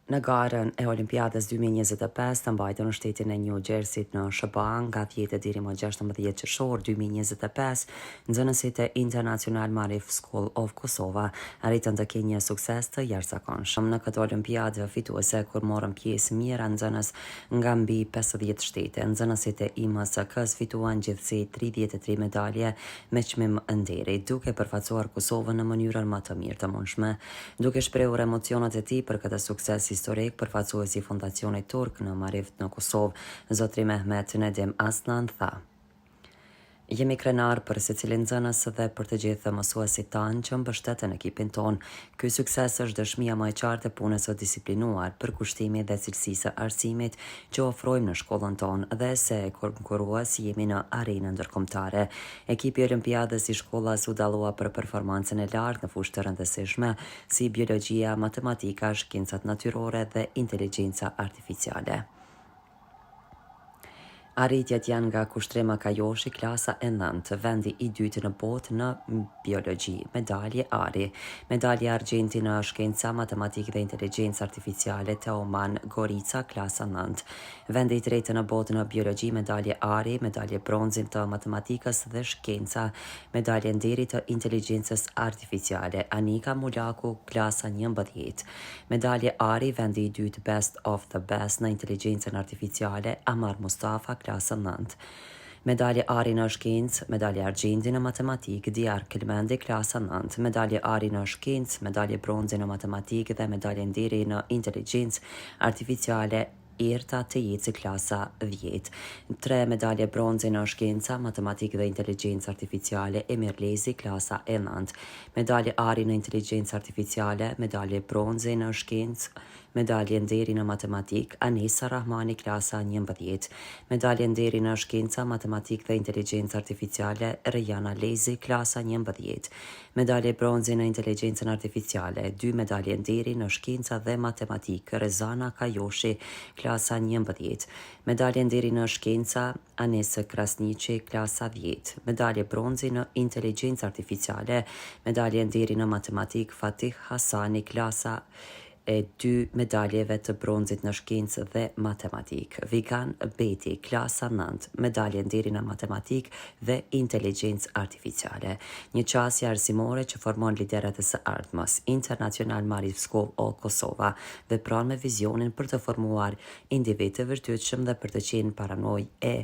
Në garën e Olimpiadës 2025 të mbajtur në shtetin e New Jersey-t në SHBA nga 10 deri më 16 qershor 2025, nxënësit e International Maarif School of Kosova arritën të kenë një sukses të jashtëzakonshëm në këtë olimpiadë fituese kur morën pjesë mijëra nxënës nga mbi 50 shtete. Nxënësit e IMSK-s fituan gjithsej 33 medalje me çmim nderi, duke përfaqësuar Kosovën në mënyrën më të mirë të mundshme. Duke shprehur emocionet e tij për këtë sukses historik, përfaqësuesi i Fondacionit Turk në Maarif në Kosovë, zotri Mehmet Nedim Aslan tha: Jemi krenar për secilin nxënës dhe për të gjithë mësuesit tanë që mbështetën ekipin tonë. Ky sukses është dëshmia më e qartë e punës së disiplinuar, përkushtimit dhe cilësisë së arsimit që ofrojmë në shkollën tonë dhe se konkurrues jemi në arenën ndërkombëtare. Ekipi i Olimpiadës i shkollës u dallua për performancën e lartë në fushë të rëndësishme, si biologjia, matematika, shkencat natyrore dhe inteligjenca artificiale. Arritjet janë nga Kushtrim Kajoshi, klasa e 9, vendi i dytë në botë në biologji, medalje ari, medalje argjenti në shkenca, matematikë dhe inteligjencë artificiale Teoman Gorica, klasa 9, Vendi i tretë në botë në biologji, medalje ari, medalje bronzi të matematikës dhe shkenca, medalje nderi të inteligjencës artificiale, Anika Mulaku, klasa 11. Medalje ari, vendi i dytë Best of the Best në inteligjencën artificiale, Amar Mustafa, klasa 9. Medalje ari në shkencë, medalje argjendi në matematikë, Diar Kelmendi, klasa 9, medalje ari në shkencë, medalje bronzi në matematikë dhe medalje nderi në inteligjencë artificiale, Erta Tejeci klasa 10. Tre medalje bronzi në shkenca, matematikë dhe inteligjencë artificiale, Emir Lezi klasa e 9. Medalje ari në inteligjencë artificiale, medalje bronzi në shkencë, medalje nderi në matematikë, Anisa Rahmani klasa 11. Medalje nderi në shkenca, matematikë dhe inteligjencë artificiale, Rejana Lezi klasa 11. Medalje bronzi në inteligjencën artificiale, dy medalje nderi në shkenca dhe matematikë, Rezana Kajoshi, klasa 11. Medalje nderi në shkenca, Anis Krasniqi, klasa 10. Medalje bronzi në inteligjencë artificiale, medalje nderi në matematikë, Fatih Hasani, klasa e dy medaljeve të bronzit në shkencë dhe matematikë. Vigan Beti, klasa 9, medalje nderi në matematikë dhe inteligjencë artificiale. Një qasje arsimore që formon liderët e së ardhmes. International Maarif School of Kosova vepron me vizionin për të formuar individ të virtytshëm dhe për të qenë paranojë e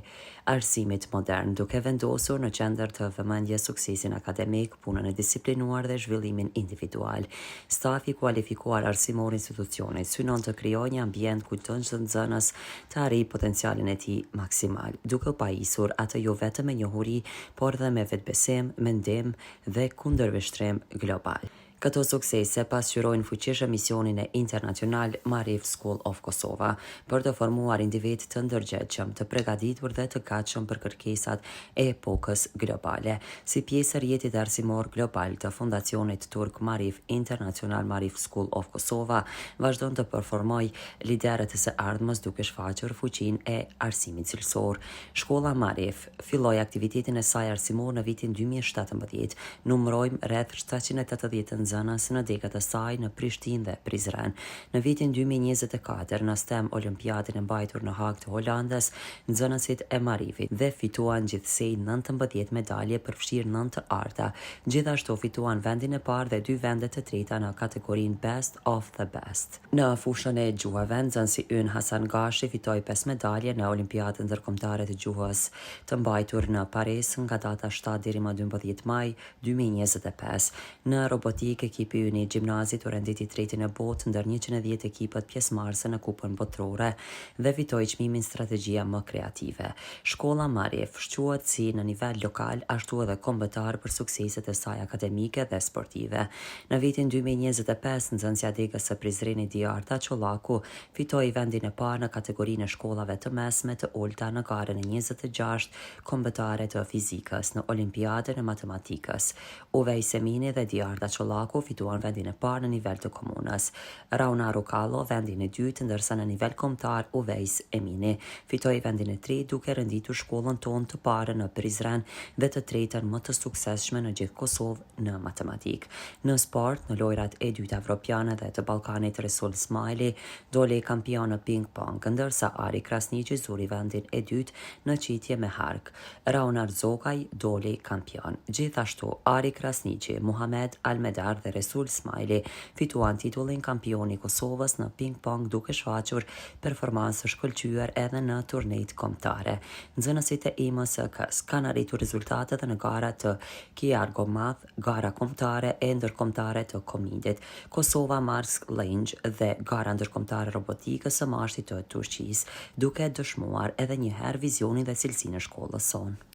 arsimit modern, duke vendosur në qendër të vëmendjes suksesin akademik, punën e disiplinuar dhe zhvillimin individual. Stafi i kualifikuar arsimor institucionit synon të krijojë një ambient ku çdo nxënës të arrijë potencialin e tij maksimal, duke u pajisur atë jo vetëm me njohuri, por dhe me vetbesim, mendim dhe kundërvështrim global. Këto suksese pasqyrojnë fuqishëm misionin e International Maarif School of Kosova për të formuar individ të ndërgjegjshëm, të përgatitur dhe të gatshëm për kërkesat e epokës globale. Si pjesë e rrjetit arsimor global të Fondacionit Turk Maarif International Maarif School of Kosova vazhdon të performojë liderët e së ardhmes duke shfaqur fuqinë e arsimit cilësor. Shkolla Maarif filloi aktivitetin e saj arsimor në vitin 2017. Numërojmë rreth 780 nxënës në degët e saj në Prishtinë dhe Prizren. Në vitin 2024, në STEM Olimpiadin e mbajtur në Hagë të Holandës, nxënësit e Maarifit dhe fituan gjithsej 19 medalje përfshirë 9 të arta. Gjithashtu fituan vendin e parë dhe dy vende të treta në kategorinë Best of the Best. Në fushën e gjuhëve, nxënësi ynë Hasan Gashi fitoi 5 medalje në Olimpiadën Ndërkombëtare të Gjuhës të mbajtur në Paris nga data 7 deri më 12 maj 2025. Në robotik, ekipi ynë i gjimnazit u rendit i treti në botë ndër 110 ekipet pjesëmarrëse në Kupën Botërore dhe fitoi çmimin Strategjia më kreative. Shkolla Maarif shquhet si në nivel lokal ashtu edhe kombëtar për sukseset e saj akademike dhe sportive. Në vitin 2025, nxënësja e degës së Prizrenit Diarta Çollaku fitoi vendin e parë në kategorinë e shkollave të mesme të ulta në garën e 26 kombëtare të fizikës në Olimpiadën e Matematikës. Uvej Semini dhe Diarta Çollaku. Çollaku fituan vendin e parë në nivel të komunës. Rauna Rukallo vendin e dytë, ndërsa në nivel kombëtar Uvejs Emini fitoi vendin e tretë duke renditur shkollën tonë të parën në Prizren dhe të tretën më të suksesshme në gjithë Kosovë në matematikë. Në sport, në lojrat e dyta evropiane dhe të Ballkanit Resul Smajli doli kampion në ping-pong, ndërsa Ari Krasniqi zuri vendin e dytë në qitje me hark. Raunar Zogaj doli kampion. Gjithashtu, Ari Krasniqi, Muhamed Almedar dhe Resul Smajli fituan titullin kampioni i Kosovës në ping-pong duke shfaqur performancë të shkëlqyer edhe në turnetë kombëtare. Nxënësit e IMSK-së kanë arritur rezultate edhe në gara të Kiargo Math, gara kombëtare e ndërkombëtare të Komidit, Kosova Mars Lange dhe gara ndërkombëtare robotikës së MASHT-it të Turqisë, duke dëshmuar edhe një herë vizionin dhe cilësinë e shkollës sonë.